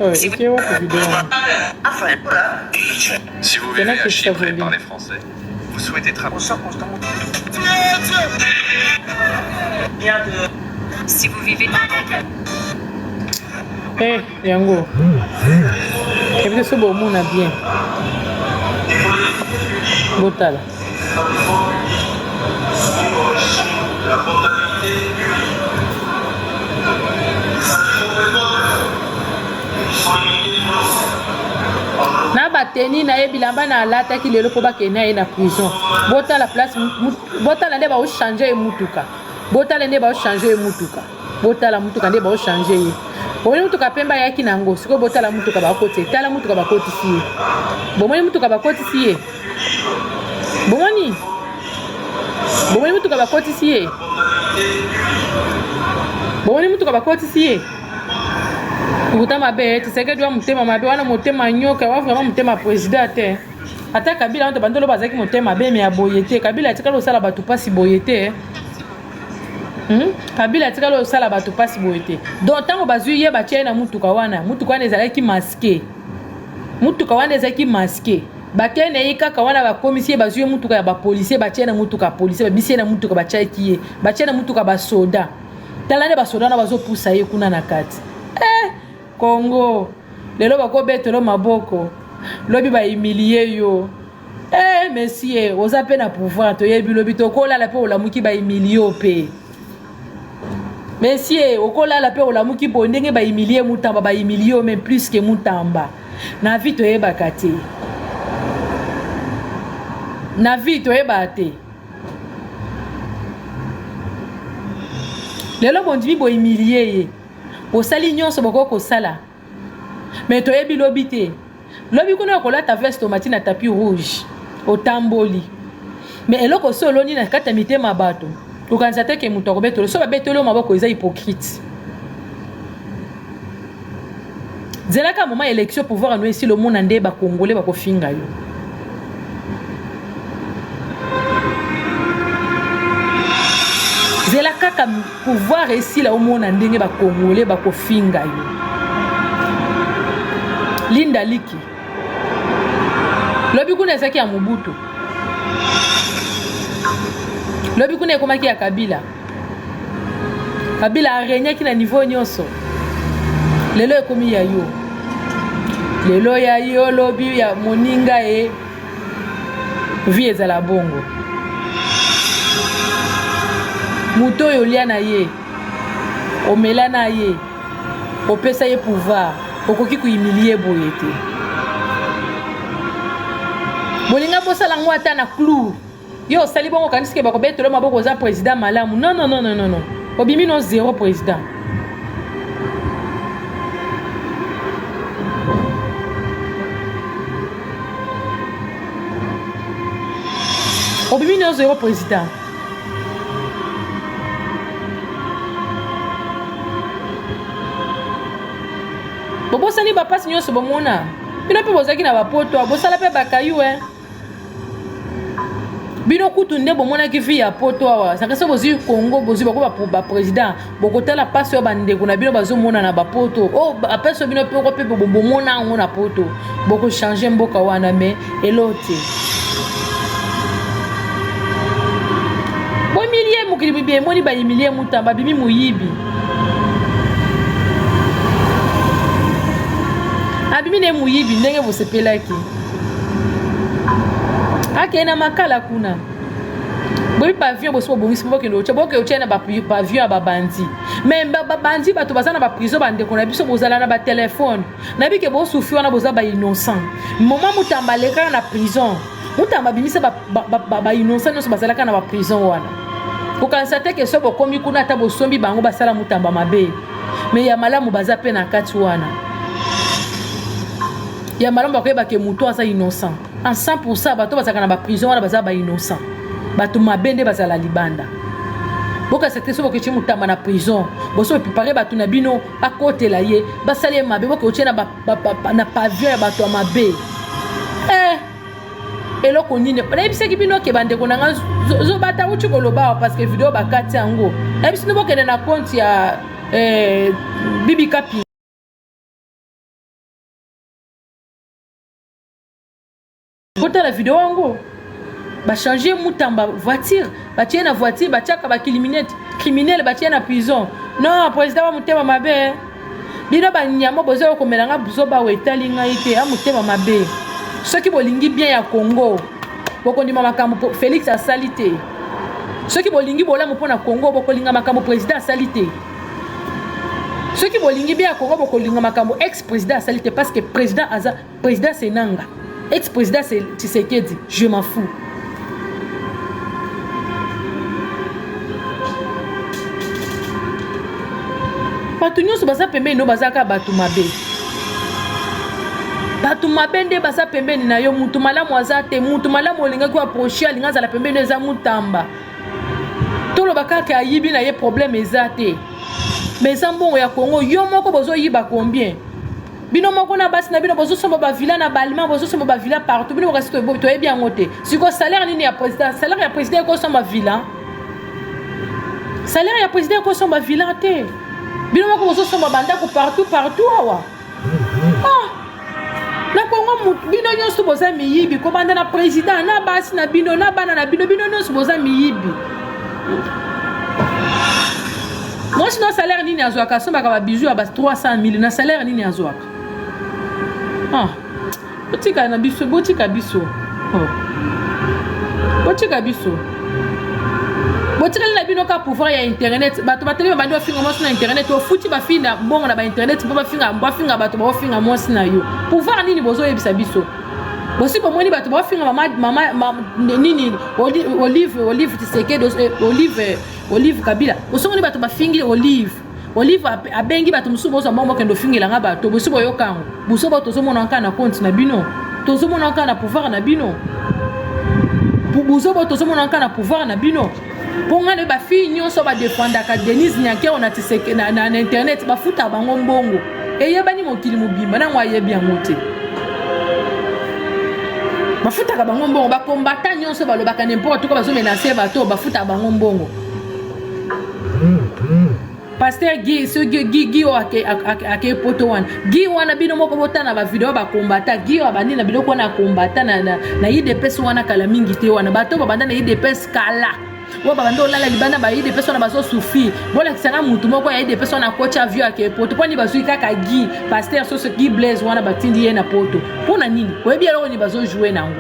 Oh, ekewa video wana.
Si vous
C'est là
vivez
que
à
je
Chypre et
t'avoue.
parlez français, vous souhaitez travailler.
Si vous vivez.
Eh, yango ebi so bomona bien, botala. bateni na ye bilamba na alataki lelo mpo bakende na ye na prison. Botala place, botala nde baochange ye mutuka. Botala nde baochange ye mutuka. Botala mutuka nde baochange ye. Bomoni mutuka pembe ayaki na yango, sikoyo botala mutuka bakotisi ye. Tala mutuka bakotisi ye. Bomoni mutuka bakotisi ye. Bomoni? Bomoni mutuka bakotisi ye. Bomoni mutuka bakotisi ye. Lokuta mabe, Tshisekedi wa motema mabe wana motema nyoka wa vraiment motema president te. Ata Kabila wana bando loba azalaki motema mabe mais ya boye te. Kabila atikali kosala bato pasi boye te. Hmm? Kabila atikali kosala bato pasi boye te. Donc ntango bazwi ye batie ye na mutuka wana, mutuka wana ezalaki masque. Mutuka wana ezalaki masque. Bakei na ye kaka wana bakomisi ye bazwi ye mutuka ya ba policier batie na mutuka ya policier babisi ye na mutuka batiaki ye batie na mutuka basoda. Tala nde basoda wana bazopusa ye kuna na kati. Eh, Congo lelo bakobetelo maboko lobi bahumilie yo. Eh, monsieur oza mpe na pouvoir toyebi lobi tokolala mpe olamuki bahumilie yo mpe. Monsieur okolala mpe olamuki boye ndenge bahumilie Mutamba bahumilie yo mais plus que Mutamba. Na vie toyebaka te. Na vie toyebaka te. Lelo bondimi bo humilie ye. Bosali nyonso bokoki kosala. Mais toyebi lobi te. Lobi kuna okolata veste omati na tapis rouge. Otamboli. Mais eloko osi oloni na kati ya mitema bato. Okanisa te ke moto akobetolo. So babetoli yo maboko eza hypocrite. Zelaka moment élection pouvoir no esili omona nde ba congolais bakofinga yo. Zela kaka pouvoir esila omona ndenge ba congolais bakofinga yo. Linda Liki. Lobi kuna ezalaki ya Mobutu. Lobi kuna ekomaki ya Kabila. Kabila aregnaki na niveau nyonso. Lelo ekomi ya yo. Lelo ya yo lobi ya moninga e vie ezala bongo. Moto oyo olia na ye, omela na ye, opesa ye pouvoir, okoki kohumilie boye te. Bolinga bosala yango ata na clou. Yo osali bongo okanisi ke bakobetelo maboko oza president malamu. Non non non non non. Obimi no zero president. Obimi no zero president. Bobosani bapasi nyonso bomona. Bino mpe bozalaki na bapoto, bosala mpe bakayu eh. Bino kutu nde bomonaki vie ya poto awa saka so bozwi Congo bozwi bako ba president bokotala pasi oyo bandeko na bino bazomona na bapoto oyo oh, bapesi bino poko mpe bomona yango na poto bokochange mboka wana me elo te bomilie mokili bibi emoni baimilie mutamba bimi moyibi abimi ne moyibi ndenge bosepelaki akei na makala kuna boyebi pavillon bosi bobongisi mpo bokende otya boke otya na bapavillon ya babandi me babandi bato baza na baprison bandeko na biso bozala na batelefone nayebi ke bosufi wana boza bainnocent moma mutamba alekaka na prison mutamba abimisa bainnocent nyonso bazalaka na baprison wana kokanisa te ke so bokomi kuna ata bosombi bango basala mutamba mabe me ya malamu baza mpe na kati wana ya malamu bakoyeba ke moto aza innocent en 100% bato bazalaka na baprison wana baza bainnocent bato mabe nde bazala libanda bokasa te so bokeci motamba na prison boso prepare bato na bino bakotela ye basali ye mabe boke otie na, ba, ba, ba, na pavillon ya bato ya mabe eh, eloko nini nayebisaki bino ke bandeko na nga zobata uti koloba awa parce que video bakati yango nayebisi bino bokende na compte ya eh, bibi kapi Botala video yango. Ba changer Mutamba voiture, batie na voiture, batiaka ba criminel, criminel batie na prison. Non, président wa mutema mabe. Bino ba nyama bozo komela nga buzoba we etali ngai te, a mutema mabe. Soki bolingi bien ya Congo, bokondima makambo Felix asali te. Soki bolingi bolamu mpo na Congo, bokolinga makambo président asali te. Soki bolingi bien ya Congo, bokolinga makambo ex président asali te parce que président aza président c'est Nanga. Ex président Tshisekedi, je m'en fous. Bato nyonso baza pembeni no baza kaka bato mabe. Bato mabe nde baza pembeni na yo, mutu malamu aza te, mutu malamu olingaki approcher alinga azala pembeni eza mutamba. Toloba kaka ayibi na ye problème eza te. Mais eza mbongo ya Congo, yo moko bozoyiba combien? Bino moko na basi na bino bozosomba ba villa na balma, bozosomba ba villa partout, bino kasi toyebi yango te. Siko salaire nini ya président? Salaire ya président ekosomba villa? Salaire ya président ekosomba villa te. Bino moko bozosomba bandako partout partout awa. Ah! Na Congo bino nyonso boza miyibi, kobanda na président na basi na bino na bana na bino, bino nyonso boza miyibi. Mwasi na salaire nini azwaka? Asombaka ba bijoux ya ba 300 000 na salaire nini azwaka? Ah, botika na biso, botika biso. Oh. Botika biso. Botikali na bino ka pouvoir ya internet, bato batelemi bandi bafinga mwasi na internet, ofuti bafinga mbongo na ba internet mpo bafinga, bafinga bato baofinga mwasi na yo. Pouvoir nini bozoyebisa biso? Bosi bomoni bato baofinga mama, mama, mama nini Olive, Olive Tshisekedi, Olive, Olive Kabila. Osomoni bato bafingi Olive. Olive abengi bato mosusu bozwa mbongo bokende ofingela nga bato. Bosi boyoka yango. Boso bato tozomona kaka na compte na bino. Tozomona kaka na pouvoir na bino. Bozo bato tozomona kaka na pouvoir na bino. Mpo nga na ba fille nyonso ba defendaka Denise Nyakeru na Tshisekedi na, na, na internet bafuta bango mbongo. Eyebani mokili mobimba nango ayebi yango te. Bafutaka bango mbongo, ba combattant nyonso balobaka n'importe quoi, bazo menacer bato, bafutaka bango mbongo. Pasteur Guy, ce Guy, Guy, Guy oyo ake, ake, ake poto wana. Guy wana bino moko botana ba video ba combattant. Guy oyo abandi na biloko wana combattant na, na, na UDPS wana kala mingi te wana. Bato babanda na UDPS kala. Oyo babanda olala libanda ba UDPS wana bazo souffrir. Bolakisa nga mutu moko ya UDPS wana akoti avion ake poto. Poni bazui kaka Guy, pasteur soso Guy Blaise wana batindi ye na poto. Pona nini? Oyebi eloko nini bazo jouer nango?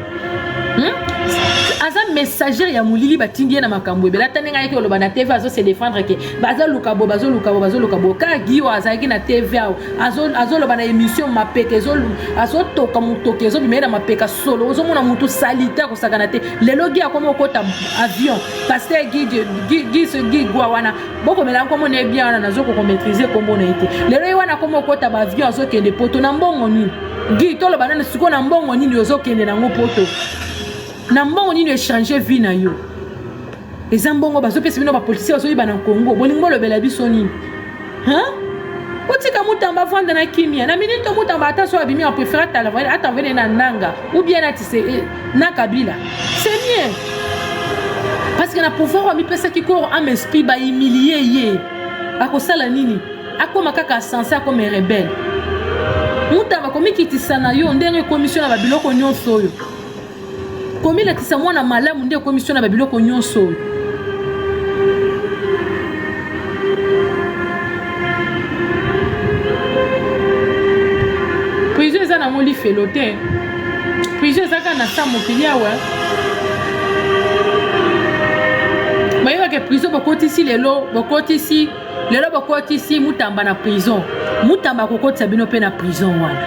Aza messager ya molili batindi ye na makambo ebele. Ata ndenge ayaki koloba na TV azo se défendre ke bazoluka bo bazoluka bo bazoluka bo. Kaka Guy oyo azalaki na TV awa azoloba na émission mapeka azotoka motoki ezobima ye na mapeka solo. Ozomona mutu salite akosakana te. Lelo Guy akoma okota avion. Pasteur Guy, Guy, Guy, Guy Gwa wana bokomela nkombo na ye bien wana nazo ko maîtriser nkombo na ye te. Lelo ye wana akoma okota ba avion azokende poto na mbongo nini? Guy toloba nanu sikoyo na mbongo nini ozokende nango poto? Na mbongo nini echanger vie na yo? Eza mbongo bazopesa bino ba politiciens bazoyiba na Congo. Bolingi bolobela biso nini? Hein? Otika Mutamba avanda na kimia. Na minute Mutamba ata so abimi a préfère atala atavene na Nanga ou bien na tise na Kabila. C'est mieux. Parce que na pouvoir wa mipesaki corps âme esprit ba humilier ye. Akosala nini? Akoma kaka censé akoma rebelle. Mutamba komikitisa na yo ndenge ekomisi yo na ba biloko nyonso oyo. Komilatisa mwana malamu nde ekomisi yo na ba biloko nyonso oyo. Prison eza nango lifelo te. Prison eza kaka na sa mokili awa. Bayebaka prison bokotisi lelo, bokotisi lelo bokotisi Mutamba na prison. Mutamba akokotisa bino pe na prison wana.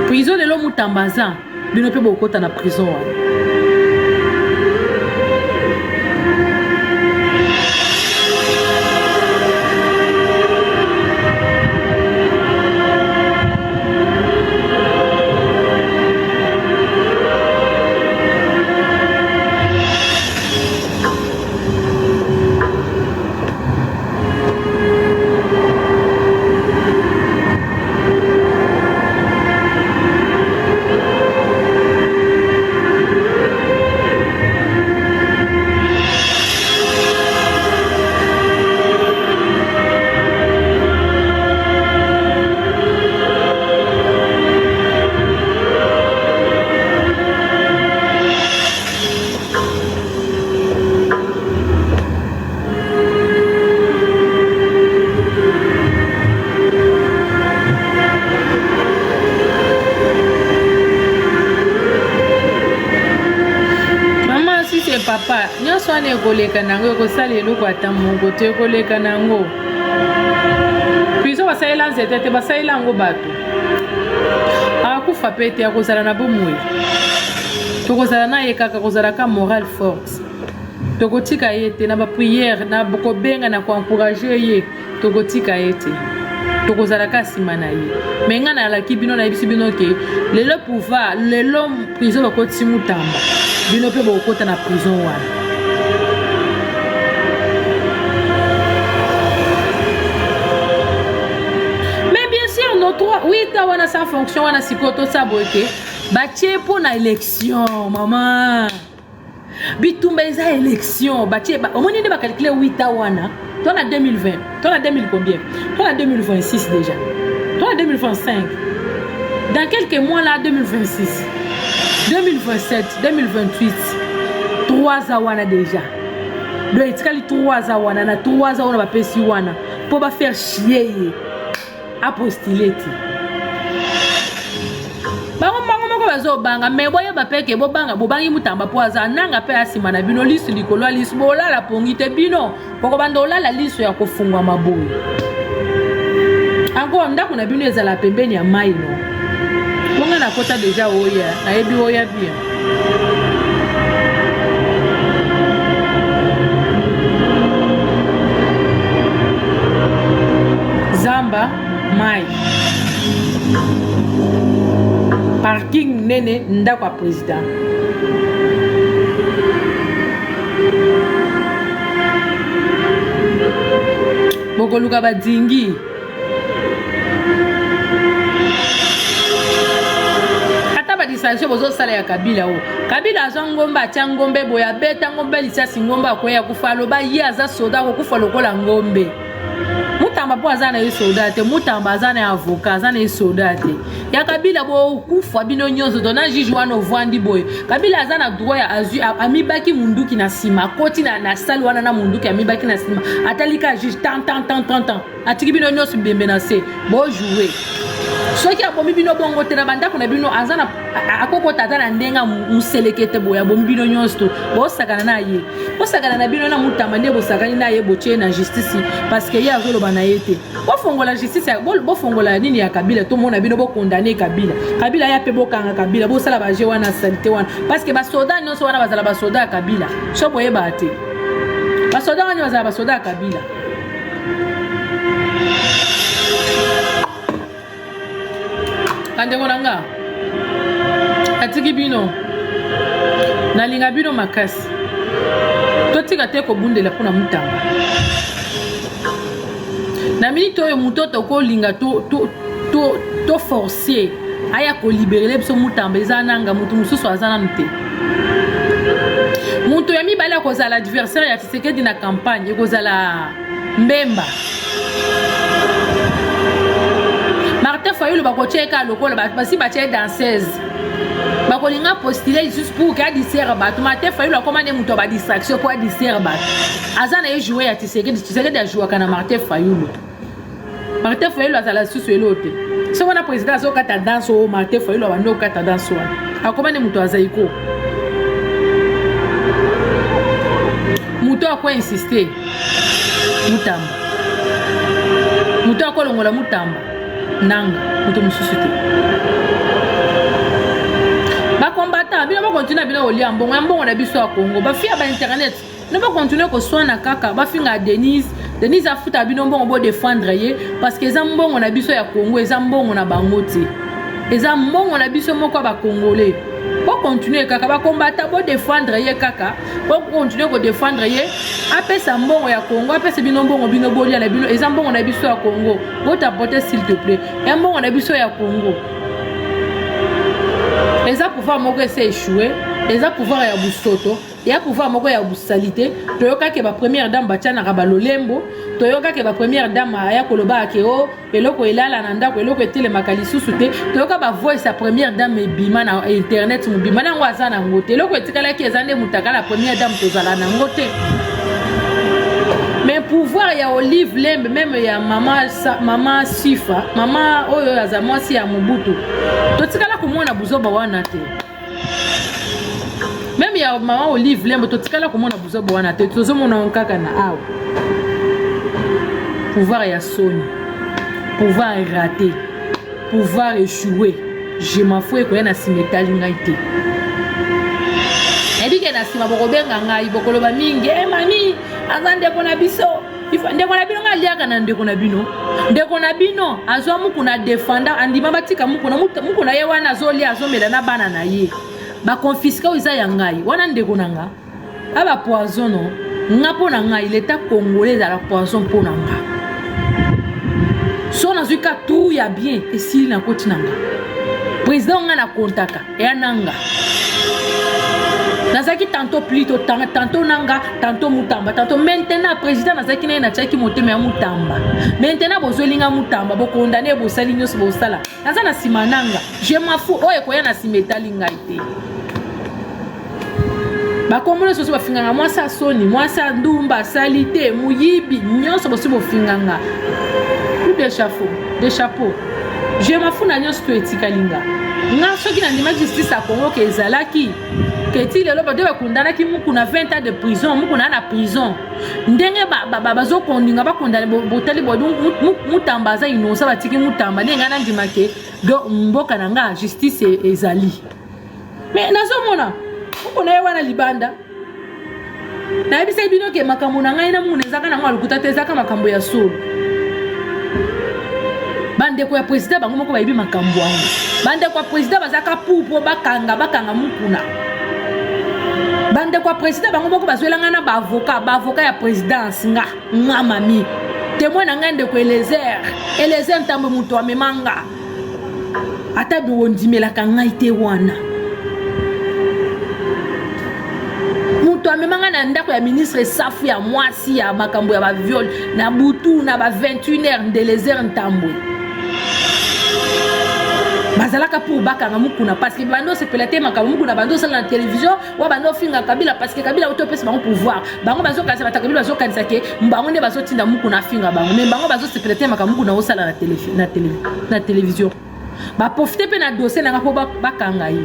Prison lelo Mutamba aza, bino pe bokota na prison wana. Papa, nyonso wana ekoleka na yango, ekosala eloko ata moko te, ekoleka na yango. Prison basalela nzete te, basalela yango bato. Akufa pe te, akozala na bomoi. Tokozala na ye kaka, kozala ka morale forte. Tokotika ye te na ba prière, na kobenga, na ko encourager ye. Tokotika ye te, tokozala ka nsima na ye. Me ngai nalaki bino, nayebisi bino ke lelo pouvoir, lelo prison bakotisi Mutamba, bino mpe bokokota na prison wana. Mais bien sûr, nos trois, oui, ta wana sans fonction wana sikoyo tosala boye ke batie mpo na élection mama. Bitumba eza élection batie ba, omoni nde bacalcule 8 ans wana to na 2020 to na 2000 combien to na 2026 déjà to na 2025 dans quelques mois là 2026 2027 2028 3 ans wana déjà donc etikali 3 ans wana na 3 ans wana bapesi wana mpo bafaire chier ye apostile te bango bango moko bazobanga me boyeba mpe ke bobanga bobangi mutamba mpo aza nanga mpe asima na bino lisu likolo ya lisu bolala pongi te bino bokobanda olala liso ya kofungwama boye encore ndako na bino ezala pembeni ya mai no bonga nakota deja oya nayebi oya bien Zamba mai parking monene ndako ya president bokoluka badingi ata ba distraction bozosala ya kabila o kabila azwa ngombe atya ngombe boye abeta ngombe lisasi ngombe akweya kufa aloba ye aza soda akokufa lokola ngombe mutamba mpo aza na ye soda te mutamba aza na ye avocat aza na ye soda te ya kabila bokufa bino nyonso to na juge wana ovandi boye kabila aza na droit ya azwi amibaki munduki na nsima akoti na, na sale wana na munduki amibaki na nsima atali ka juge tan tan tan tan tan atiki bino nyonso bibembe na se bojoue soki abomi bino bongo te na bandako na bino aza na akokota ata na ndenge moseleke te boye abomi bino nyonso to bosakana na ye bosakana na bino na mutamba nde bosakani na ye botie na justice parce que ye azoloba na ye te bofongola justice bofongola nini ya kabila tomona bino bokondane kabila kabila ya mpe bokanga kabila bosala baje wana salite wana parce que basoda nyonso wana bazala basoda ya kabila so boyebaka te basoda wana bazala basoda ya kabila bandeko na nga atiki bino nalinga bino makasi totika te kobundela mpo na mutamba na minute oyo moto tokolinga to, to, to, to forcer aya koliberele biso mutamba eza nanga moto mosusu aza nanu te moto ya mibale akozala adversaire ya Tshisekedi na campagne ekozala Mbemba. Martin Fayulu bakotia ye kaka lokola basi batia ye danseuse bakolinga postule lisusu pour ke adistraire bato. Martin Fayulu akoma nde moto ya badistraction mpo adistraire bato. Aza na ye joueur ya Tshisekedi, Tshisekedi ajouaka na Martin Fayulu. Martin Fayulu azala lisusu eloko te. Soki wana président azokata danse oyo Martin Fayulu abandi okata danse wana akoma nde moto azali ko moto ako insiste mutamba moto akolongola mutamba nanga moto mosusu te bakombata bino bakontinue bino kolia mbongo ya mbongo na biso ya kongo bafia ba internet No ba continuer ko swana kaka ba finga Denise. Denise afuta bino mbongo bo défendre ye parce que eza mbongo na biso ya Congo, eza mbongo na bango te. Eza mbongo na biso moko ba Congolais. Bo continuer kaka ba combattant bo défendre ye kaka. Bo continuer ko défendre ye. Apesa mbongo ya Congo, apesa bino mbongo bino bolia na bino, eza mbongo na biso ya Congo. Bo tapoter s'il te plaît. Ya mbongo na biso ya Congo. Eza pouvoir moko ese échoué, eza pouvoir ya busoto. ya pouvoir moko ya busalite toyoka ke ba première dame batianaka balolembo toyoka ke ba première dame aya koloba ke o oh, eloko elala na ndako eloko etelemaka lisusu te toyoka ba voice ya première dame ebima na internet mobima na yango aza na yango te eloko etikalaki eza nde mutakala première dame tozala na yango te mais pouvoir ya olive lembe meme ya mama, mama sifa mama oyo aza mwasi ya mobutu totikala komona buzoba wana te. Meme ya mama Olive Lembe totikala komona buzoba wana te, tozomona yango kaka na awa. Pouvoir ya soni, pouvoir raté, pouvoir échoué. Je m'en fous ekoya na nsima etali ngai te. Nayebi ke na nsima bokobenga ngai bokoloba mingi, e mami aza ndeko na biso. Ndeko na bino ngai aliaka na ndeko na bino. Ndeko na bino azwa mukuna defenda andima batika mukuna, mukuna ye wana azolia azomela na bana na ye. Ba confisque oyo eza ya ngai wana ndeko na nga a ba poison no nga mpo na ngai l'etat congolais ezala poison mpo na nga so nazwi ka trou ya bien esili na koti na nga président nga na kontaka eya na nga nazalaki tantôt plutôt tantôt nanga tantôt mutamba tantôt maintenant président nazalaki naye natiaki motema ya mutamba maintenant bozweli nga mutamba bokondane bosali nyonso bosala naza na nsima nanga je m'en fous oyo ekoya na nsima etali ngai te bakombo nyonso bosi bafinganga mwasi ya soni mwasi ya ndumba asali te moyibi nyonso bosi bofinganga coup de chapeau de chapeau je m'en fous na nyonso to etikali nga nga soki nandima justice ya congo ke ezalaki ke ti lelo bato bakundanaki mukuna 20 ans de prison mukuna na prison ndenge bazokondinga bakondane botali boye mutamba aza innocent batiki mutamba ndenge ngai nandima ke do mboka na nga justice e, ezali me nazomona moko na ye wana libanda nayebisaki bino ke makambo na ngai na muna ezaka nango ya lokuta te ezaka makambo ya solo bandeko ya president bango moko bayebi makambo yango bandeko ya president bazalaka pour mpo bakanga bakanga mukuna bandeko ya president bango moko bazwela ngai na baavocat baavocat ya présidence nga nga mami temoin na ngai ndeko elezer elezer ntambo moto amema nga ata bondimelaka ngai te wana moto amema ngai na ndako ya ministre safu ya mwasi ya makambo ya baviole na butu na ba 21 heure ndelezer ntambwe bazalaka pour bakanga mukuna parce que bando osepela te makambo mukuna bando osala na télévision wa bando ofinga kabila parce que kabila auti opesa bango pouvoir bango bazokanisa bato kabila bazokanisa ke bango nde bazotinda mukuna afinga bango mais bango bazosepela te makambo mukuna osala na, tele, na, tele, na télévision baprofite mpe na dossier nanga mpo bakanga ye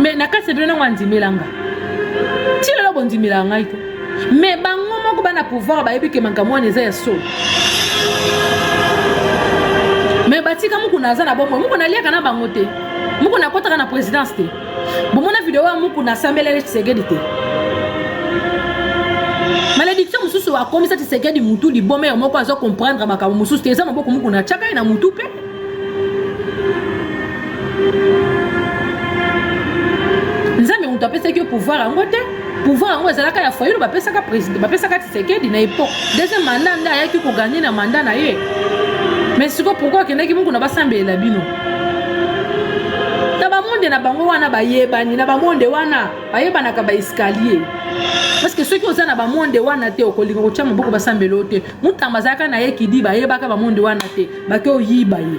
mais na kati ya bino nango andimela nga ti lelo bondimela ngai te mais bango moko bana pouvoir bayebi ke makambo wana eza ya solo mais batika mukuna aza na bomoi mukuna aliaka na bango te mukuna akotaka na présidence te bomona video ya mukuna asambeleli tshisekedi te malédiction mosusu akomisa tshisekedi mutu libome yo moko azo comprendre makambo mosusu te eza maboko mukuna atyaka ye na mutu mpe nzambe moto apesaki yo pouvoir yango te pouvoir yango ezalaka ya fayulu bapesaka président bapesaka tshisekedi na époque deuxième mandat nde ayaki koganye na mandat na ye mais sikoyo pourquoi akendaki mukuna basambelela bino na bamonde na bango wana bayebani na bamonde wana bayebanaka baescalier parce que soki oza na bamonde wana te okolinga kotya maboko basambela yo te mutamba azalaka na ye kidi bayebaka bamonde wana te bake oyiba ye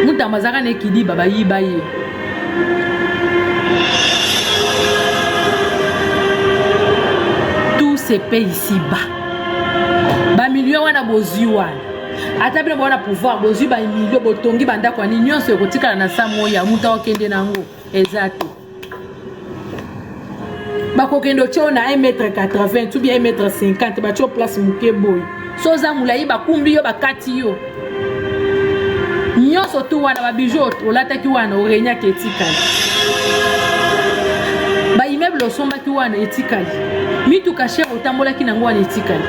mutamba azalaka na ye kidiba bayiba ye tout se paye ici bas bamilio wana bozwi wana ata bino bowana pouvoir bozwi bamilio botongi bandako ya nini nyonso ekotikala na sa moi ya moto akokende na yango eza te bakokende otya oyo na 1 mètre 80 ou bien 1 mètre 50 batya place moke boye so oza molai bakumbi yo bakati yo nyonso tu wana babiju olataki wana oregnaki etikali baimmeuble osombaki wana etikali mituka cher otambolaki nango wana etikali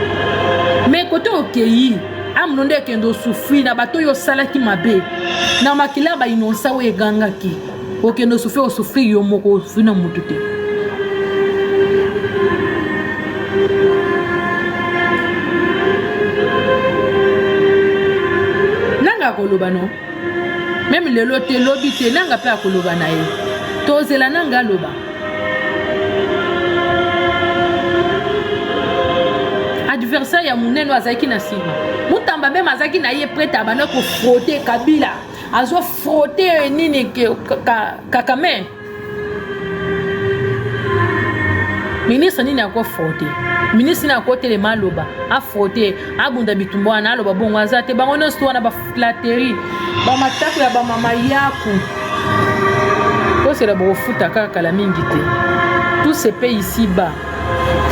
me kote okei amno nde ekende osufri na bato oyo osalaki mabe na makila ya bainonsa oyo egangaki okende osufri osufri yo moko osufri na motu te nanga akoloba no meme lelo te lobi te nanga mpe akoloba na ye tozela nanga aloba adversaire ya monene oyo azalaki na nsima mutamba meme azalaki na ye prete abanda kofrote kabila azo frotte nini kakame me. Ministre nini akofrote? Ministre nini akotelema aloba, afrote, abunda bitumba wana, aloba bongo? Aza te. Bango nyonso wana baflatterie, bamatako ya bamama yaku kosela, bokofuta kaka kala mingi te. Tout se paye ici bas.